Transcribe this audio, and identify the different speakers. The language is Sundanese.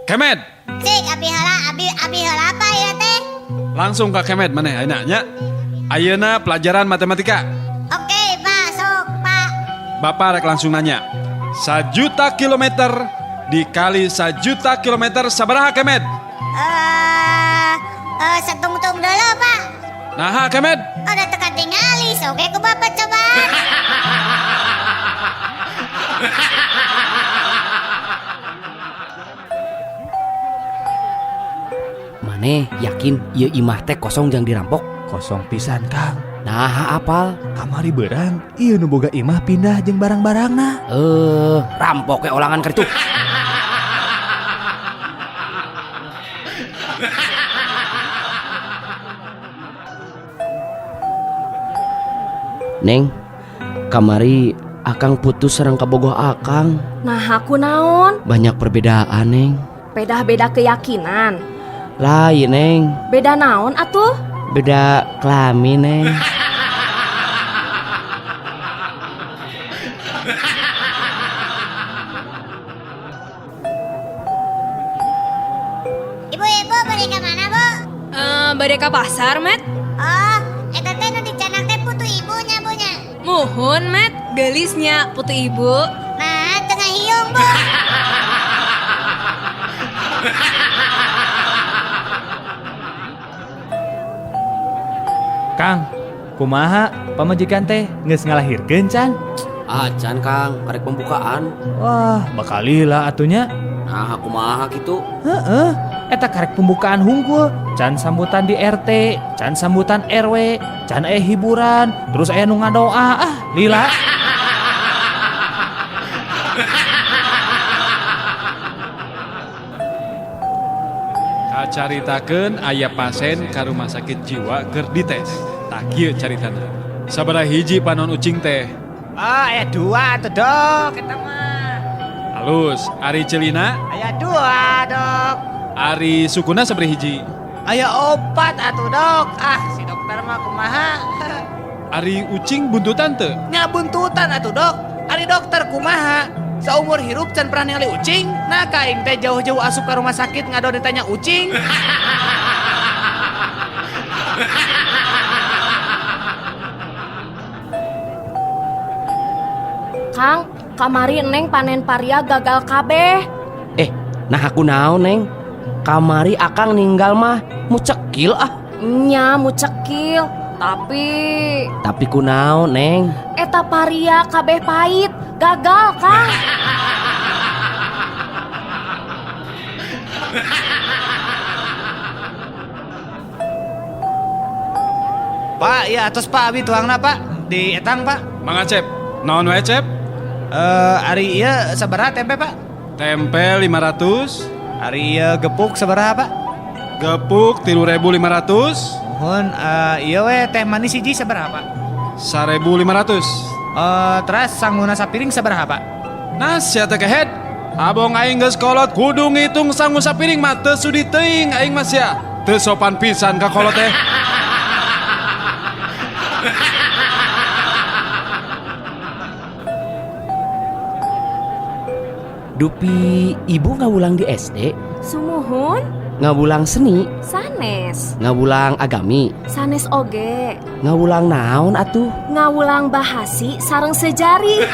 Speaker 1: Kemed.
Speaker 2: Cik, abi heula, abi abi heula apa ya teh?
Speaker 1: Langsung ka Kemed maneh ayeuna nya. Ayeuna pelajaran matematika.
Speaker 2: Oke, Pak, sok, Pak.
Speaker 1: Bapak rek langsung nanya. 1 juta kilometer dikali 1 juta kilometer sabaraha, Kemed?
Speaker 2: Eh, eh, satungtung dulu, Pak.
Speaker 1: Nah, Kemed.
Speaker 2: Udah teu katingali, sok ku Bapak cobaan.
Speaker 3: Maneh yakin ieu imah teh kosong jang dirampok?
Speaker 4: Kosong pisan, Kang.
Speaker 3: Nah, apal?
Speaker 4: Kamari beurang, ieu nu boga imah pindah jeung barang-barangna.
Speaker 3: Eh, rampok ke olangan kitu. Neng, kamari akang putus sareng kabogoh akang.
Speaker 5: Nah, aku naon?
Speaker 3: Banyak perbedaan, Neng.
Speaker 5: Beda-beda keyakinan.
Speaker 3: Lain, Neng.
Speaker 5: Beda naon atuh?
Speaker 3: Beda kelamin, Neng.
Speaker 2: Ibu-ibu bade ka mana, Bu?
Speaker 6: Eh, bade ka pasar, Met.
Speaker 2: Oh, eta teh nu dicandak teh putu ibu nya, Bu nya.
Speaker 6: Muhun, Met. Geulis nya putu ibu.
Speaker 2: Nah, teu ngahiung, Bu.
Speaker 4: Kang, kumaha pamajikan teh geus ngalahirkeun can?
Speaker 3: Acan, Kang, karek pembukaan.
Speaker 4: Wah, bakal lila atuh nya.
Speaker 3: Nah, aku mah gitu.
Speaker 4: Heeh, eta karek pembukaan hungkul, can sambutan di RT, can sambutan RW, can aya hiburan, terus aya nu ngadoa, ah, lila.
Speaker 1: Kacaritakeun aya pasien ka rumah sakit jiwa keur dites. Tah, kieu caritana. Sabaraha hiji panon ucing teh?
Speaker 7: Ah, aya dua tuh, Dok, eta mah.
Speaker 1: Halus, ari ceulina?
Speaker 7: Aya dua, Dok.
Speaker 1: Ari sukuna sabaraha hiji?
Speaker 7: Aya opat atuh, Dok. Ah, si dokter mah kumaha?
Speaker 1: Ari ucing buntutan teu?
Speaker 7: Nya buntutan atuh, Dok. Ari dokter kumaha? Saumur hirup can pernah ningali ucing. Nah, ka aing teh jauh-jauh asup ka rumah sakit ngado ditanya ucing.
Speaker 5: Kang, kamari Neng panen paria gagal kabeh.
Speaker 3: Eh, nah aku naon, Neng? Kamari akang ninggal mah mucekil ah.
Speaker 5: Nya mucekil, tapi
Speaker 3: Tapi ku naon, Neng?
Speaker 5: Eta paria kabeh pahit, gagal, Kang.
Speaker 7: Pak, ya atos Pak, abi tuangna, Pak. Di etang, Pak.
Speaker 1: Mangga, Cep. Naon wae, Cep?
Speaker 7: Eh, ari ieu sabaraha tempe, Pak?
Speaker 1: Tempe 500.
Speaker 7: Ari ieu gepuk sabaraha, Pak?
Speaker 1: Gepuk 3500.
Speaker 7: Mohon ieu we teh manis hiji sabaraha, Pak?
Speaker 1: 1500.
Speaker 7: Eh, terus sanguna sapiring sabaraha, Pak?
Speaker 1: Nah, sia teh kehed. Abong aing geus kolot kudu ngitung sangu sapiring mah teu sudi teuing aing mah sia. Teu sopan pisan ka kolot teh.
Speaker 3: Dupi ibu ngawulang di SD,
Speaker 5: Sumuhun,
Speaker 3: ngawulang seni,
Speaker 5: sanes.
Speaker 3: Ngawulang agami,
Speaker 5: Sanes oge.
Speaker 3: Ngawulang naon atuh?
Speaker 5: Ngawulang bahasi sareng sejari.